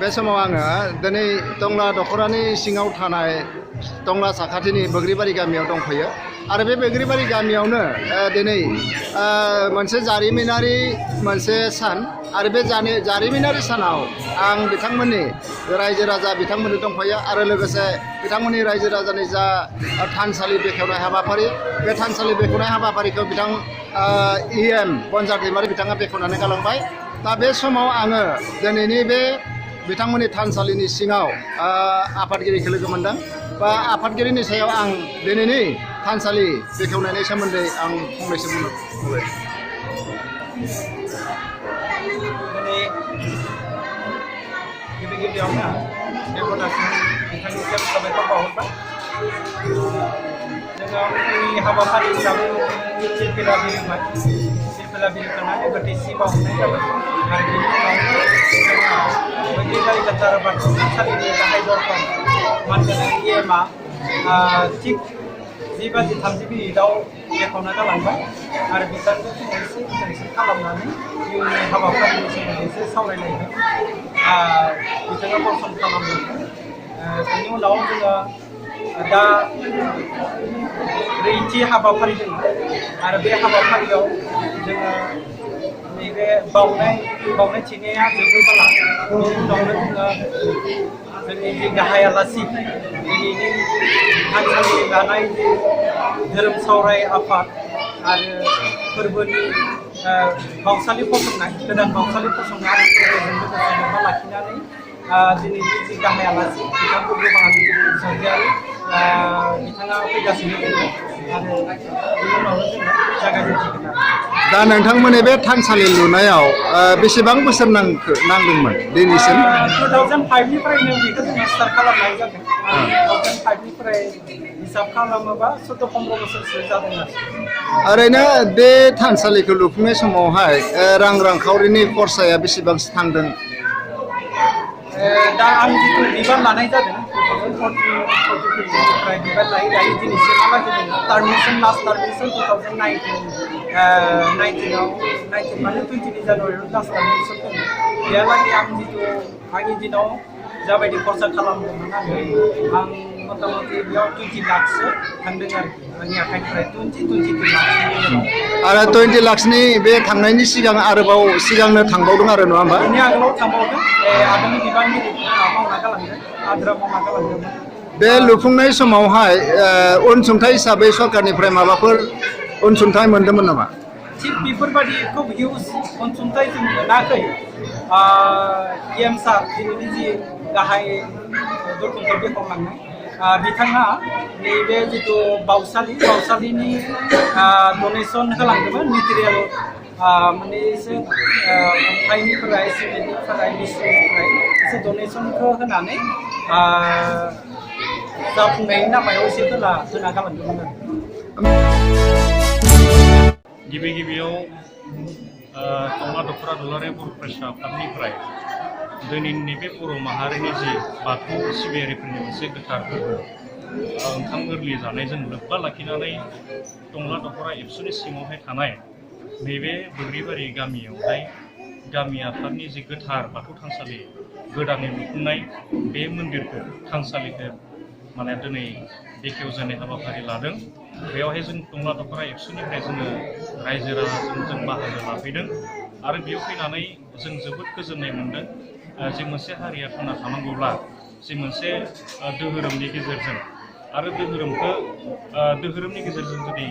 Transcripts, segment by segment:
बे समाव आङो दिनै टंला दख'रानि सिङाव थानाय टंला साखाथिनि बोग्रिबारि गामियाव दंफैयो आरो बे बोग्रिबारि गामियावनो दिनै मोनसे जारिमिनारि मोनसे सान आरो बे जारिमिनारि सानाव आं बिथांमोननि रायजो राजा बिथांमोननो दंफायो आरो लोगोसे बिथांमोननि रायजो राजानि जा थानसालि बेखेवनाय हाबाफारि बे थानसालि बेखेवनाय हाबाफारिखौ बिथां EM बनजार दैमारि बिथाङा बेखेवनानै गालांबाय। दा बे समाव आङो दिनैनि बे बिथांमोननि थानसालिनि सिङाव आफादगिरिखौ लोगो मोनदों बा आफादगिरिनि सायाव आं दिनैनि थानसालि बेखेवनायनि सोमोन्दै आं फंनैसो बुंनो लुबैयो। गिबियावनो नोंथांनिसिम साबायखर बावहरबाय। जोङो जोंनि हाबाफारि हिसाबै सिरफिला बिलिरखांनानै गोथैसि बावहरनाय जाबाय आरो बेनि उनाव बोग्रिबारि गोथार बाथौ थानसालिनि गाहाय दरखं मानगोनां EMआ थिग 10:30 बेखेवना गालांबाय आरो बिथांखौ जोङो एसे इन्टारेक्सन खालामनानै इयुननि हाबाफारिनि सोमोन्दै एसे सावरायलायदों। बिथाङा बर्सन खालामदोंमोन। बेनि उनाव जोङो दा ब्रैथि हाबाफारि दङ आरो बे हाबाफारियाव जोङो नैबे बावनाय थिनाया जोबोब्ला बेनि उनावनो जोङो जोंनि जि गाहाय आलासि दिनैनि थानसालि लानाय जि धोरोम सावराय आफाद आरो फोरबोनि बावसालि फसंनाय गोदान बावसालि फसंनाय आरो फोरबोजों लोगोसे लोब्बा लाखिनानै दिनैनि जि गाहाय आलासि बिथांखौ गोबाङानो सरगियारि बिथाङा फैगासिनो दङ आरो बेनि उनावनो जोङो जागायजेनसिगोन आरो। दा नोंथांमोननि बे थानसालि लुनायाव बेसेबां बोसोर नांदोंमोन दिनैसिम? 2005निफ्रायनो बेखौ जोङो स्टार्ट खालामनाय जादों। 2005निफ्राय हिसाब खालामोबा 14-15 बोसोरसो जादों आरो। ओरैनो बे थानसालिखौ लुफुंनाय समावहाय रांखावरिनि खरसाया बेसेबांसो थांदों? दा आं जिथु बिबान लानाय जादों 2014-15निफ्राय बिबान लायै दिनैसिमहालागै दङ। लास्ट टार्मिनेसन 2019 जानुवारियाव लास्ट टार्मिनेसन दङ। बेहालागै आं जिथु आंनि दिनाव जाबायदि खरसा खालामदोंमोन आं मथा मथि बेयाव 20 लाखसो थांदों आरोखि आंनि आखाइनिफ्राय 22 लाख। आरो 20 लाखनि बे थांनायनि सिगां आरोबाव सिगांनो थांबावदों आरो नङा होमबा? बेनि आगोलाव थांबावदों। आगोलनि बिबानगिरि मावना गालांदों आद्रा मावना गालांदोंमोन। बे लुफुंनाय समावहाय अनसुंथाइ हिसाबै सरकारनिफ्राय माबाफोर अनसुंथाइ मोन्दोंमोन नामा? थिग बेफोरबायदि खुब हिउज अनसुंथाइ जों मोनाखै। EM सार दिनैनि जि गाहाय दरखंखौ बेखेवलांनाय बिथाङा नैबे जिथु बावसालिनि डनेसन होलांदोंमोन मेटेरियेल माने एसे अन्थाइनिफ्राय सिमेन्टनिफ्राय मिस्ट्रिनिफ्राय एसे डनेसनखौ होनानै जाफुंनायनि नामायाव एसे होना गालांदोंमोन आरो। गिबियाव टंला दख'रा दुलाराय बर' फरायसा आफादनिफ्राय दिनैनि बे बर' माहारिनि जि बाथौ सिबियारिफोरनि मोनसे गोथार फोरबो ओंखाम गोरलै जानायजों लोब्बा लाखिनानै टंला दख'रा एबसुनि सिङावहाय थानाय नैबे बोग्रिबारि गामियावहाय गामि आफादनि जि गोथार बाथौ थानसालि गोदानै लुफुंनाय बे मन्दिरखौ थानसालिखौ माने दिनै बेखेवजेननाय हाबाफारि लादों। बेयावहाय जों टंला दख'रा एबसुनिफ्राय जोङो रायजो राजाजों जों बाहागो लाफैदों आरो बेयाव फैनानै जों जोबोद गोजोननाय मोन्दों। जे मोनसे हारिया थांना थानांगौब्ला जे मोनसे धोरोमनि गेजेरजों आरो धोरोमनि गेजेरजों जुदि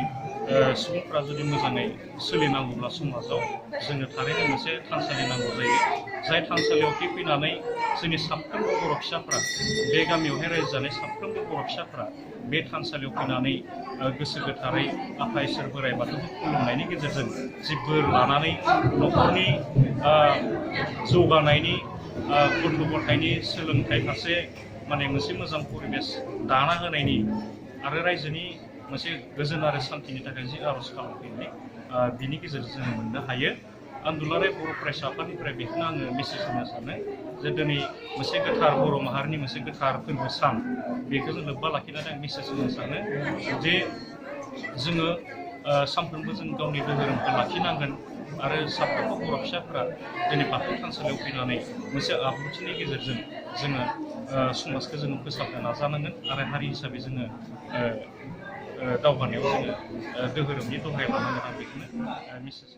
सुबुंफ्रा जुदि मोजाङै सोलिनांगौब्ला समाजाव जोंनो थारैनो मोनसे थानसालि नांगौ जायो। जाय थानसालियाव फैनानै जोंनि साफ्रोमबो बर' फिसाफ्रा बे गामियावहाय रायजो जानाय साफ्रोमबो बर' फिसाफ्रा बे थानसालियाव फैनानै गोसो गोथारै आफा इसोर बोराइ बाथौखौ खुलुमनायनि गेजेरजों जि बोर लानानै न'खरनि जौगानायनि गथ' गथायनि सोलोंथाइ फारसे माने मोनसे मोजां परिबेस दाना होनायनि आरो रायजोनि मोनसे गोजोन आरो सान्थिनि थाखाय जि आर'ज खालामफैनाय बिनि गेजेरजों जों मोननो हायो। आं दुलाराय बर' फरायसा आफादनिफ्राय बेखौनो आङो मेसेज होनो सानो जे दिनै मोनसे गोथार बर' माहारिनि मोनसे गोथार फोरबो सान बेखौ जों लोब्बा लाखिनानै आं मेसेज होनो सानो जे जोङो सानफ्रोमबो जों गावनि धोरोमखौ लाखिनांगोन आरो साफ्रोमबो बर' फिसाफोरा दिनै बाथौ थानसालियाव फैनानै मोनसे आब्रुथिनि गेजेरजों जोङो समाजखौ जोङो फोसाबनो नाजानांगोन आरो हारि हिसाबै जोङो दावगानायाव जोङो धोरोमनि दहाय लानांगोन आं बेखौनो मेसेज